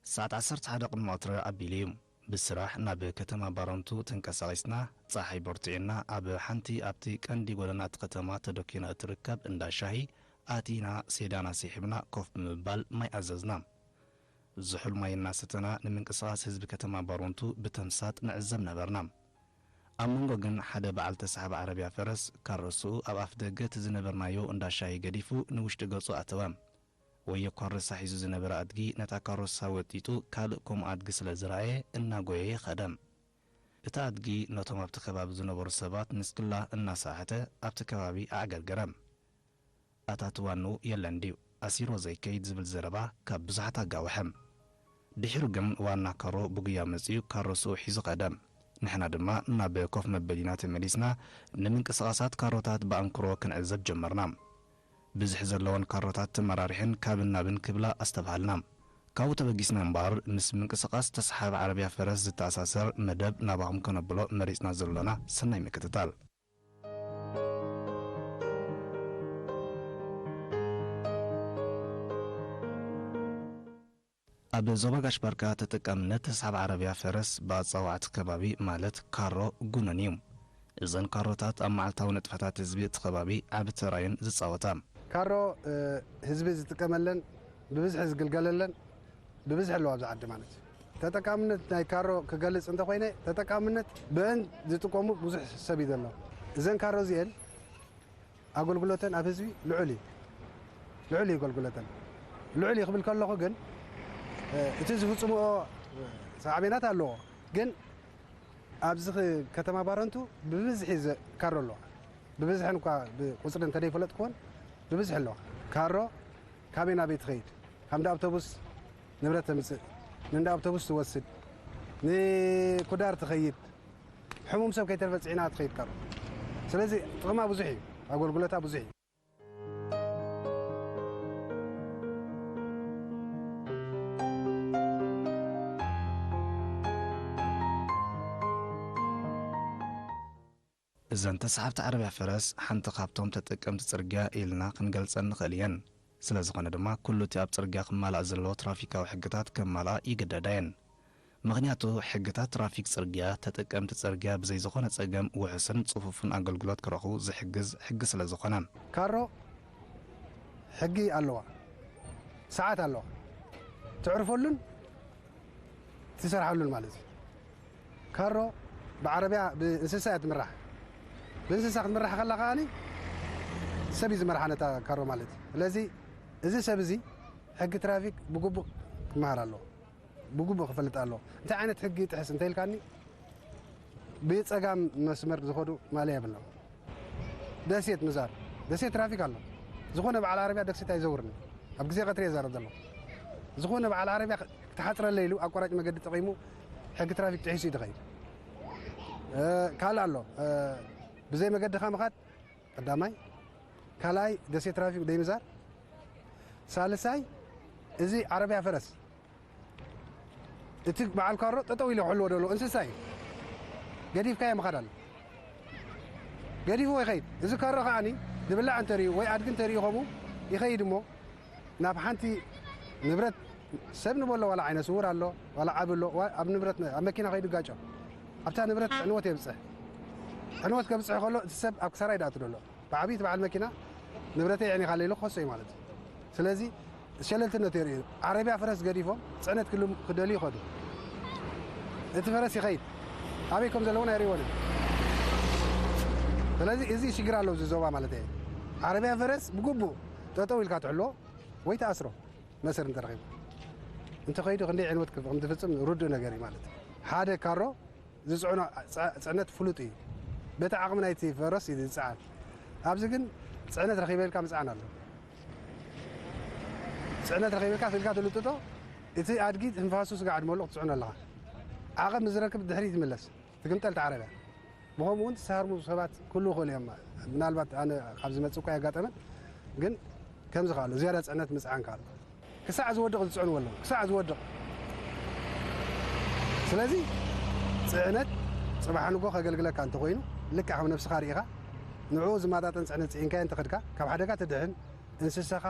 ሰዓት ዓሰርተ ሓደ ቅድሚ ቀትሪ ኣቢሉ እዩ። ብስራሕ ናብ ከተማ ባረንቱ ተንቀሳቒስና፣ ጸሓይ በርቲዑና፣ ኣብ ሓንቲ ኣብቲ ቀንዲ ጎደና እቲ ከተማ ተደኲና እትርከብ እንዳ ሻሂ ኣቲና፣ ሴዳና ስሒብና ኮፍ ብምባል ማይ ኣዘዝና። ዝሑል ማይ እናሰተና ንምንቅስቓስ ህዝቢ ከተማ ባረንቱ ብተምሳጥ ንዕዘብ ነበርና። ኣብ መንጎ ግን ሓደ በዓል ተሳሓቢ ዓረብያ ፈረስ ካሮስኡ ኣብ ኣፍ ደገ እቲ ዝነበርናዮ እንዳ ሻሂ ገዲፉ ንውሽጢ ገጹ ኣተወ። ወዮ ካሮሳ ሒዙ ዝነበረ ኣድጊ ነታ ካሮሳ ወጢጡ ካልእ ከምኡ ኣድጊ ስለ ዝረኣየ እናጎየየ ኸደ። እቲ ኣድጊ ነቶም ኣብቲ ከባቢ ዝነበሩ ሰባት ንስክላ እናሰሓተ ኣብቲ ከባቢ ኣዕገርገረ። ኣታቲ ዋንኡ የለን ድዩ? ኣሲሮ ዘይከይድ ዝብል ዘረባ ካብ ብዙሓት ኣጋወሐ። ድሒሩ ግን ዋና ካሮ ብጉያ መጺኡ ካሮስኡ ሒዙ ኸደ። ንሕና ድማ ናብ ኮፍ መበሊና ተመሊስና ንምንቅስቓሳት ካሮታት ብኣንክሮ ክንዕዘብ ጀመርና። ብዝሒ ዘለወን ካሮታት ተመራሪሐን ካብን ናብን ክብላ ኣስተብሃልና። ካብኡ ተበጊስና እምበኣር ምስ ምንቅስቓስ ተሰሓቢ ዓረብያ ፈረስ ዝተኣሳሰር መደብ ናባኹም ከነብሎ መሪጽና ዘሎና። ሰናይ ምክትታል። ኣብ ዞባ ጋሽ ባርካ ተጠቃምነት ተሳብ ዓረብያ ፈረስ ብኣጻዋዕቲ ከባቢ ማለት ካሮ ጉኑን እዩ። እዘን ካሮታት ኣብ መዓልታዊ ንጥፈታት ህዝቢ እቲ ከባቢ ዓቢ ተራየን ዝጻወታ። ካሮ፣ እ፣ ህዝቢ ዝጥቀመለን ብብዝሒ ዝግልገለለን ብብዝሒ ኣለዋ ኣብዚ ዓዲ ማለት እዩ። ተጠቃምነት ናይ ካሮ ክገልጽ እንተኾይነ፣ ተጠቃምነት ብአን ዝጥቀሙ ብዙሕ ሰብ እዩ ዘሎ። እዘን ካሮ እዚአን ኣገልግሎተን ኣብ ህዝቢ ልዑል እዩ። ልዑል እዩ ኣገልግሎተን። ልዑል እዩ ክብል ከለኹ ግን፣ እ፣ እቲ ዝፍጽምኦ ሳዕቤናት ኣለዎ። ግን ኣብዚ ኽ-፣ ከተማ ባረንቱ ብብዝሒ ዘ-፣ ካሮ ኣለዋ። ብብዝሐን እኳ ብቁጽሪ እንተደይፈለጥኩዎን ብብዝሒ ኣለዋ። ካሮ ካበይ ናበይ ትኸይድ? ካብ እንዳ ኣውቶቡስ ንብረት ተምጽእ፣ ንእንዳ ኣውቶቡስ ትወስድ፣ ንኩዳር ትኸይድ፣ ሕሙም ሰብ ከይተርፈ ጽዒና ትኸይድ ካሮ። ስለዚ ጥቕማ ብዙሕ እዩ፣ ኣገልግሎታ ብዙሕ እዩ። እዘን ተሳሓብቲ ዓረብያ ፈረስ ሓንቲ ካብቶም ተጠቀምቲ ጽርግያ ኢልና ክንገልጸን ንኽእል እየን። ስለ ዝኾነ ድማ ኩሉ እቲ ኣብ ጽርግያ ክማላእ ዘለዎ ትራፊካዊ ሕግታት ከማልኣ ይግደዳ እየን። ምኽንያቱ ሕግታት ትራፊክ ጽርግያ ተጠቀምቲ ጽርግያ ብዘይ ዝኾነ ጸገም ውሑስን ጽፉፍን ኣገልግሎት ክረኽቡ ዝሕግዝ ሕጊ ስለ ዝኾነ። ካሮ ሕጊ ኣለዋ፣ ሰዓት ኣለዋ፣ ትዕርፈሉን ትሰርሓሉን ማለት እዩ። ካሮ ብዓረብያ ብእንስሳ እያ ትምራሕ። ብእንስሳ ክትምራሕ ከላ ከኣኒ ሰብ እዩ ዝመርሓ ነታ ካሮ ማለት እዩ። ስለዚ እዚ ሰብ እዚ ሕጊ ትራፊክ ብግቡእ ክመሃር ኣለዎ፣ ብግቡእ ክፈልጥ ኣለዎ። እንታይ ዓይነት ሕጊ ይጥሕስ እንተኢልካኒ ብጸጋም መስመር ዝኸዱ ማልያ የብሎም። ደሴት ምዛር፣ ደሴት ትራፊክ ኣሎ። ዝኾነ በዓል ዓረብያ ደሴት ኣይዘውርን። ኣብ ግዜ ቀትሪ እየ ዛረብ ዘለኹ። ዝኾነ በዓል ዓረብያ ክትሓጽረለይ ኢሉ ኣቋራጭ መገዲ ጠቒሙ ሕጊ ትራፊክ ጥሒሱ እዩ ዝኸይድ። እ፣ ካልእ ኣሎ። እ፣ ብዘይ መገድኻ ምኻድ ቀዳማይ። ካልኣይ ደሴት ትራፊክ ደይምዛር። ሳልሳይ እዚ ዓረብያ ፈረስ እቲ በዓል ካሮ ጠጠው ኢሉ ክሕልዎ ደሎ እንስሳ እዩ። ገዲፍካዮ ምኻድ ኣሎ። ገዲፍዎ ይኸይድ። እዚ ካሮ ከዓኒ ዝብላዕ እንተርእዩ ወይ ኣድጊ እንተርእዩ ከምኡ ይኸይድ እሞ ናብ ሓንቲ ንብረት ሰብ ንበሎ ዋላ ዓይነ ስውር ኣሎ፣ ዋላ ዓቢ ኣሎ፣ ዋ-፣ ኣብ ንብረት ነ-፣ ኣብ መኪና ከይዱ ይጋጮ። ኣብታ ንብረት ዕንወት የብጽሕ። ዕንወት ከብጽሕ ከሎ እቲ ሰብ ኣብ ክሳራ ይድኣቱ ደሎ። ብዓብይቲ በዓል መኪና ንብረተይ የዕኒኻለይ ኢሉ ክኸሶ እዩ ማለት እዩ። ስለዚ ሸለልትነት የርእዩ። ዓረብያ ፈረስ ገዲፎም ጽዕነት ክልም-፣ ክደልዩ ይኸዱ። እቲ ፈረስ ይኸይድ። ኣበይ ከም ዘለውን ኣይርእይዎን እዮም። ስለዚ እዚ ሽግር ኣለዎ እዚ ዞባ ማለት እየ። ዓረብያ ፈረስ ብግቡእ ጠጠው ኢልካ ትሕልዎ ወይ ትኣስሮ መእሰር እንተረኺቡ። እንተኸይዱ ክንደይ ዕንወት ከም ዝፍጽም ርዱእ ነገር እዩ ማለት እዩ። ሓደ ካሮ ዝጽዕኖ ጽ-፣ ጽዕነት ፍሉጥ እዩ። በቲ ዓቕሚ ናይቲ ፈረስ እዩ ዝጽዓን። ኣብዚ ግን ጽዕነት ረኺበ ኢልካ ምጽዓን ኣሎ። ጽዕነት ረኺበ ኢልካ ስኢልካ ትልጥጦ፣ እቲ ኣድጊ ትንፋሱ ስጋዕ ዕድመሉ ክትጽዕኖ ኣለኻ። ዓቐብ ምስ ዝረክብ ድሕሪት ይምለስ። ትግምጠል እታ ዓረብያ። ብኸምኡ እውን ዝሰሃርሙ ሰባት ክህልዉ ይኽእሉ እዮም። ምናልባት ኣነ ካብ ዝመጽእ እኳ ኣየጋጠመን፣ ግን ከምዚ ከኣሉ ዝያዳ ጽዕነት ምጽዓን ከኣሉ። ክሳዕ ዝወድቕ ዝጽዕንዎ ኣለዉ፣ ክሳዕ ዝወድቕ። ስለዚ ጽዕነት ጽባሕ ንግሆ ከገልግለካ እንተኾይኑ፣ ልክዕ ከም ነብስኻ ርኢኻ፣ ንዕኡ ዝመጣጠን ጽዕነት ጽዒንካዮ እንተኸድካ፣ ካብ ሓደጋ ትድሕን፣ እንስሳኻ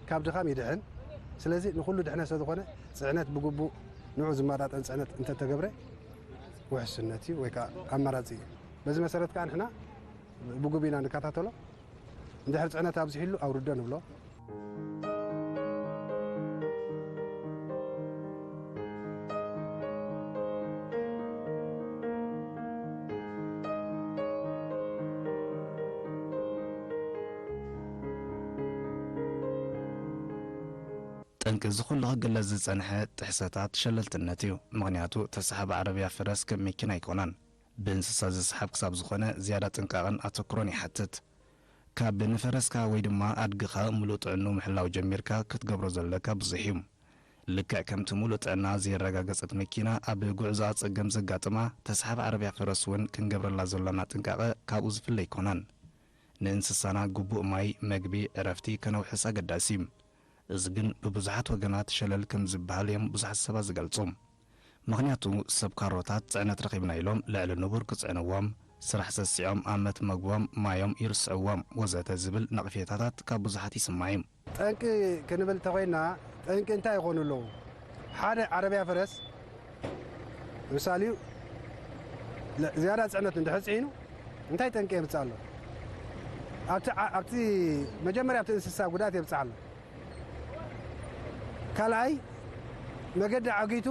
ካብ ድኻም ይድሕን። ስለዚ ንኹሉ ድሕነት ስለዝኾነ ጽዕነት ብግቡእ ንዑ ዝመጣጠን ጽዕነት እንተተገብረ ውሕስነት እዩ ወይ ከዓ ኣማራጺ እዩ። በዚ መሰረት ከዓ ንሕና ብግቡእ ኢና ንከታተሎ። እንድሕር ጽዕነት ኣብዚሕሉ ኣውርዶ ንብሎ። ጠንቂ እዚ ኩሉ ክግለጽ ዝጸንሐ ጥሕሰታት ሸለልትነት እዩ። ምኽንያቱ ተሳሓቢ ዓረብያ ፈረስ ከም መኪና ኣይኮነን። ብእንስሳ ዝስሓብ ክሳብ ዝኾነ ዝያዳ ጥንቃቐን ኣተኩሮን ይሓትት። ካብ ንፈረስካ ወይ ድማ ኣድግኻ ምሉእ ጥዕንኡ ምሕላው ጀሚርካ ክትገብሮ ዘለካ ብዙሕ እዩ። ልክዕ ከምቲ ምሉእ ጥዕና ዘየረጋገጸት መኪና ኣብ ጉዕዞኣ ጸገም ዘጋጥማ፣ ተሳሓቢ ዓረብያ ፈረስ እውን ክንገብረላ ዘሎና ጥንቃቐ ካብኡ ዝፍለ ኣይኮነን። ንእንስሳና ግቡእ ማይ፣ መግቢ፣ ዕረፍቲ ከነውሕስ ኣገዳሲ እዩ። እዚ ግን ብብዙሓት ወገናት ሸለል ከም ዝበሃል እዮም ብዙሓት ሰባት ዝገልጹ። ምኽንያቱ ሰብ ካሮታት ጽዕነት ረኺብና ኢሎም ልዕሊ ንቡር ክጽዕንዎም፣ ስራሕ ሰሲዖም ኣብ መትመግቦም ማዮም ይርስዕዎም ወዘተ ዝብል ነቕፌታታት ካብ ብዙሓት ይስማዕ እዩ። ጠንቂ ክንብል እንተኾይንና ጠንቂ እንታይ ይኾኑ ኣለዉ? ሓደ ዓረብያ ፈረስ ምሳሌ እዩ ዝያዳ ጽዕነት እንድሕር ጽዒኑ እንታይ ጠንቂ የምጽእ ኣሎ? ኣብቲ መጀመርያ ኣብቲ እንስሳ ጉድኣት የብጽሕ ኣሎ። ካልኣይ መገዲ ዓጊቱ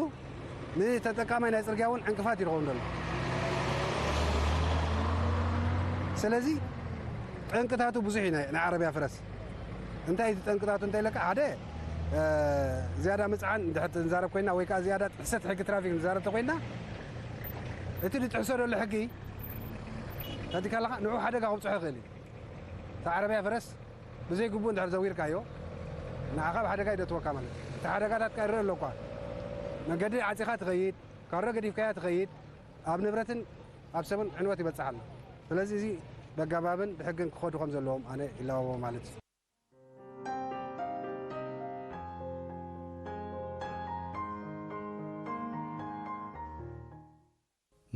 ንተጠቃማይ ናይ ጽርግያ እውን ዕንቅፋት ይኸውን ዘሎ። ስለዚ ጠንቅታቱ ብዙሕ እዩ ናይ ዓረብያ ፈረስ። እንታይ እቲ ጠንቅታቱ እንታይ ኢለካ ሓደ ዝያዳ ምጽዓን እንድሕር ንዛረብ ኮይና ወይ ከዓ ዝያዳ ጥሕሰት ሕጊ ትራፊክ ንዛረብ ተኮይና እቲ ዝጥሕሶ ዘሎ ሕጊ ተዲካለካ ንዑ ሓደጋ ከብፅሖ ይኽእል እዩ። እቲ ዓረብያ ፈረስ ብዘይ ግቡእ እንድሕር ዘዊርካዮ ንዓኻ ኣብ ሓደጋ ይደትወካ ማለት እዩ። እቲ ሓደጋታት ከ ይረአ ኣሎ እኳ መንገዲ ዓፂኻ ትኸይድ ካሮ ገዲፍካያ ትኸይድ ኣብ ንብረትን ኣብ ሰብን ዕንወት ይበፅሕ ኣሎ። ስለዚ እዚ በጋባብን ብሕግን ክኸዱ ከም ዘለዎም ኣነ ይለባቦ ማለት እዩ።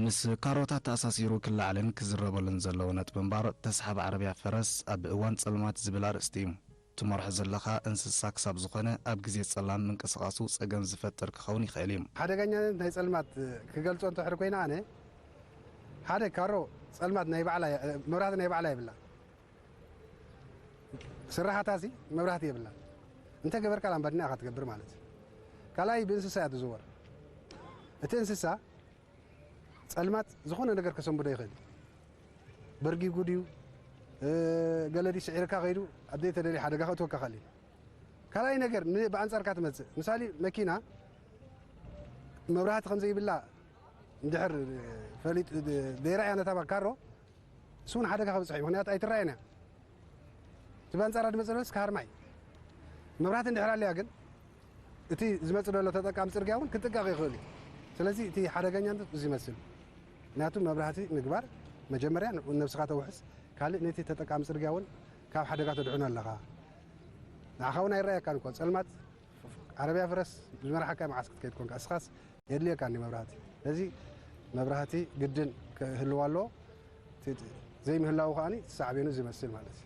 ምስ ካሮታት ተኣሳሲሩ ክለዓልን ክዝረበሉን ዘለዎ ነጥቢ እምባር ተስሓቢ ዓረብያ ፈረስ ኣብ እዋን ጸልማት ዝብል ኣርእስቲ እዩ። ትመርሖ ዘለኻ እንስሳ ክሳብ ዝኾነ ኣብ ግዜ ጸላም ምንቅስቓሱ ጸገም ዝፈጥር ክኸውን ይኽእል እዩ። ሓደገኛነት ናይ ጸልማት ክገልጾ እንተድሕር ኮይነ ኣነ ሓደ ካሮ ጸልማት ናይ ባዕላ መብራህቲ ናይ ባዕላ የብላ። ስራሓታሲ መብራህቲ የብላን። እንተ ገበርካ ላምባዲና ኢኻ ትገብር ማለት እዩ። ካልኣይ ብእንስሳ እያ ትዝወር። እቲ እንስሳ ጸልማት ዝኾነ ነገር ከሰንብዶ ይኽእል እዩ። በርጊጉ ድዩ ገለ ድዩ ስዒርካ ከይዱ ኣብ ዘይተደልየ ሓደጋ ከእትወካ ይኽእል እዩ። ካልኣይ ነገር ብኣንጻርካ ትመጽእ ምሳሌ መኪና መብራህቲ ከም ዘይብላ እንድሕር ፈሊጡ ዘይረኣያ ነታ ካሮ እሱ እውን ሓደጋ ከብፅሕ እዩ። ምክንያቱ ኣይትረኣየን እያ። እቲ ብኣንፃራ ዝመፅእ ዘሎ እስከ ሃርማ እዩ። መብራህቲ እንድሕር ኣለያ ግን እቲ ዝመፅእ ዘሎ ተጠቃሚ ፅርግያ እውን ክጥንቀቕ ይኽእል እዩ። ስለዚ እቲ ሓደገኛነት እዚ ይመስል። ምክንያቱ መብራህቲ ምግባር መጀመርያ ንነብስኻ ተውሕስ፣ ካልእ ነቲ ተጠቃሚ ፅርግያ እውን ካብ ሓደጋ ተድሕኖ ኣለኻ። ንዓኻ እውን ኣይረኣየካን እኮ ፀልማት ዓረብያ ፈረስ ዝመርሓካ መዓስ ክትከይድ ኮንካ እስኻስ የድልየካ እንዲ መብራህቲ። ስለዚ መብራህቲ ግድን ክህልዋ ኣለዎ። ዘይምህላው ከኣ ሳዕቤኑ ዝመስል ማለት እዩ።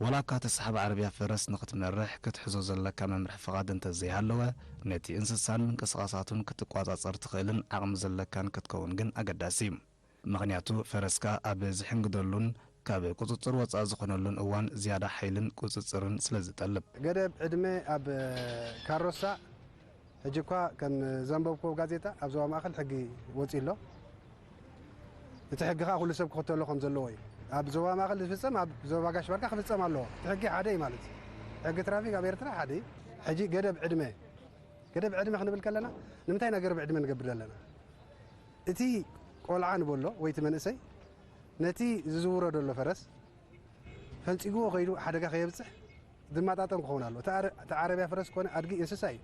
ዋላ እኳ ተሳሓቢ ዓረብያ ፈረስ ንኽትመርሕ ክትሕዞ ዘለካ መምርሒ ፍቓድ እንተዘይሃለወ፣ ነቲ እንስሳን ምንቅስቓሳቱን ክትቋጻጸር ትኽእልን ዓቕሚ ዘለካን ክትከውን ግን ኣገዳሲ እዩ። ምኽንያቱ፣ ፈረስካ ኣብ ዝሕንግደሉን ካብ ቁጽጽር ወጻኢ ዝኾነሉን እዋን ዝያዳ ሓይልን ቁጽጽርን ስለ ዝጠልብ። ገደብ ዕድመ ኣብ ካሮሳ ሕጂ እኳ ከም ዘንበብክዎ ጋዜጣ ኣብ ዞባ ማእኸል ሕጊ ወፂኡ ኣሎ። እቲ ሕጊ ከዓ ኩሉ ሰብ ክኽተሎ ከም ዘለዎ እዩ። ኣብ ዞባ ማእኸል ዝፍፀም ኣብ ዞባ ጋሽ ባርካ ክፍፀም ኣለዎ። እቲ ሕጊ ሓደ እዩ ማለት እዩ። ሕጊ ትራፊክ ኣብ ኤርትራ ሓደ እዩ። ሕጂ ገደብ ዕድመ ገደብ ዕድመ ክንብል ከለና ንምንታይ ኢና ገደብ ዕድመ ንገብር ዘለና? እቲ ቆልዓ ንበሎ ወይ እቲ መንእሰይ ነቲ ዝዝውሮ ዘሎ ፈረስ ፈንጺግዎ ከይዱ ሓደጋ ከየብጽሕ ዝመጣጠን ክኸውን ኣለዎ። እቲ ዓረብያ ፈረስ ኮነ ኣድጊ እንስሳ እዩ።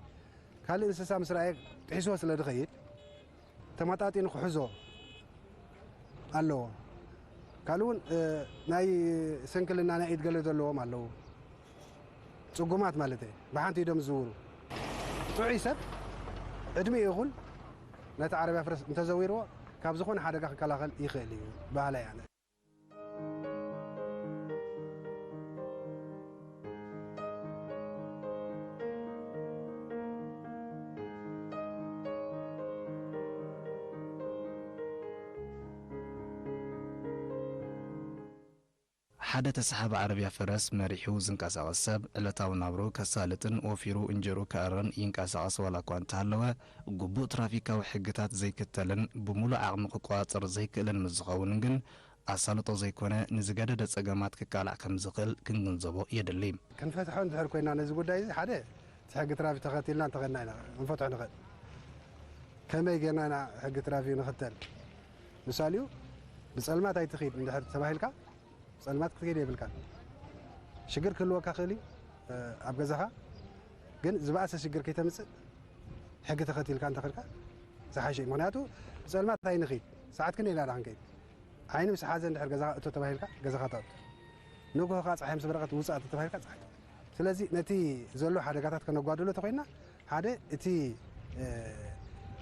ካልእ እንስሳ ምስ ረኣየ ጥሒስዎ ስለ ዝኸይድ ተመጣጢኑ ክሕዞ ኣለዎ። ካልእ እውን ናይ ስንክልና ናይ ኢድ ገለ ዘለዎም ኣለዉ። ጽጉማት ማለት እየ። ብሓንቲ ኢዶም ዝዝውሩ። ጥዑይ ሰብ ዕድሚኡ ይኹን ነቲ ዓረብያ ፈረስ እንተዘዊርዎ ካብ ዝኾነ ሓደጋ ክከላኸል ይኽእል እዩ በሃላይ ኣነ። ሓደ ተሳሓቢ ዓረብያ ፈረስ መሪሑ ዝንቀሳቐስ ሰብ ዕለታዊ ናብርኡ ከሳልጥን ወፊሩ እንጀርኡ ክኣርርን ይንቀሳቐስ ዋላ እኳ እንተሃለወ፣ ግቡእ ትራፊካዊ ሕግታት ዘይክተልን ብምሉእ ዓቕሚ ክቆጻጸር ዘይክእልን ምስ ዝኸውን ግን ኣሳልጦ ዘይኮነ ንዝገደደ ጸገማት ክቃላዕ ከም ዝኽእል ክንግንዘቦ የድሊ። ክንፈትሖ እንድሕር ኮይና ነዚ ጉዳይ እዚ ሓደ እቲ ሕጊ ትራፊክ ተኸቲልና እንተኸድና ኢና ክንፈትሖ ንኽእል። ከመይ ጌርና ኢና ሕጊ ትራፊክ ንኽተል? ምሳሌኡ ብጸልማት ኣይትኺድ እንድሕር ተባሂልካ ጸልማት ክትከይድ የብልካን። ሽግር ክህልወካ ክእል እዩ ኣብ ገዛኻ ግን ዝበኣሰ ሽግር ከይተምጽእ ሕጊ ተኸቲልካ እንተኸድካ ዝሓሸ እዩ። ምክንያቱ ብጸልማት ኣይንኺድ ሰዓት ክንደይ ኢልና ዳ ክንከይድ ዓይኒ ምስ ሓዘ እንድሕር ገዛኻ እቶ ተባሂልካ ገዛኻ ታውት ንግሆ ከዓ ፀሓይ ምስ በረቐት ውፃእ ተተባሂልካ ፀሓይ ትወፅእ። ስለዚ ነቲ ዘሎ ሓደጋታት ከነጓድሎ ተኮይና ሓደ እቲ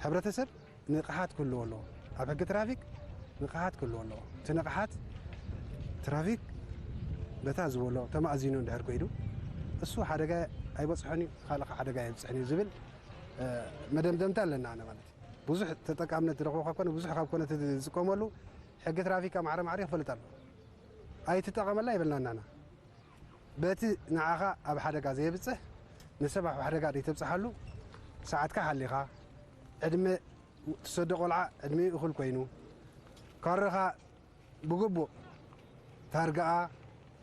ሕብረተሰብ ንቕሓት ክህልዎ ኣለዎ። ኣብ ሕጊ ትራፊክ ንቕሓት ክህልዎ ኣለዎ። እቲ ንቕሓት ትራፊክ በታ ዝበሎ ተማእዚኑ እንድሕር ኮይዱ እሱ ሓደጋ ኣይበፅሖን እዩ፣ ካልእ ሓደጋ ኣይብፅሕን እዩ ዝብል መደምደምታ ኣለና ኣነ ማለት ብዙሕ ተጠቃምነት ዝረኽቦ ካብ ኮነ ብዙሕ ካብ ኮነ ዝጥቀመሉ ሕጊ ትራፊክ ኣብ ማዕረ ማዕረ ክፈልጥ ኣለዎ። ኣይትጠቐመላ ይብልና እናና በቲ ንዓኻ ኣብ ሓደጋ ዘየብፅሕ ንሰብ ኣብ ሓደጋ ዘይተብፅሓሉ ሰዓትካ ሓሊኻ ዕድመ ትሰዶ ቆልዓ ዕድሚኡ እኹል ኮይኑ ካረኻ ብግቡእ ታርጋኣ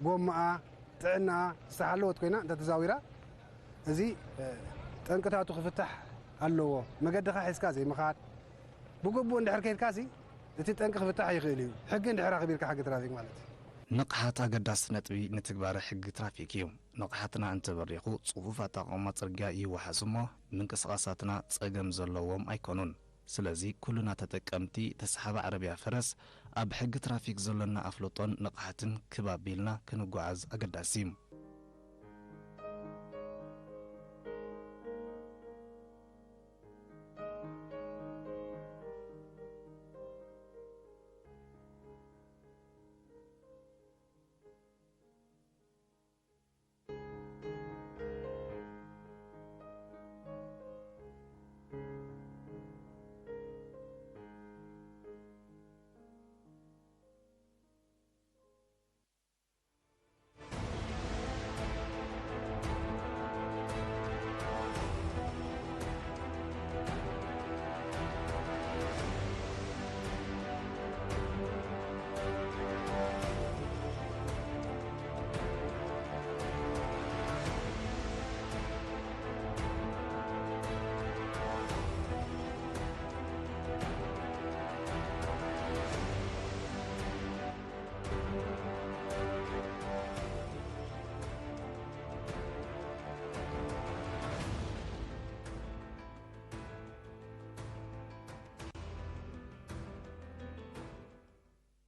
ጎማኣ ጥዕናኣ ዝተሓለወት ኮይና እንተተዛዊራ እዚ ጠንቅታቱ ክፍታሕ ኣለዎ። መገድኻ ሒዝካ ዘይምኻድ ብግቡእ እንድሕር ከይድካሲ እቲ ጠንቂ ክፍታሕ ይኽእል እዩ። ሕጊ እንድሕር ኣኽቢርካ ሕጊ ትራፊክ ማለት እዩ። ንቕሓት ኣገዳሲ ነጥቢ ንትግባረ ሕጊ ትራፊክ እዩ። ንቕሓትና እንተበሪኹ ጽፉፍ ኣጠቓቕማ ጽርግያ ይወሓስ እሞ ምንቅስቓሳትና ጸገም ዘለዎም ኣይኮኑን። ስለዚ ኩልና ተጠቀምቲ ተሳሓቢ ዓረብያ ፈረስ ኣብ ሕጊ ትራፊክ ዘሎና ኣፍልጦን ንቕሓትን ክብ ኣቢልና ክንጓዓዝ ኣገዳሲ እዩ።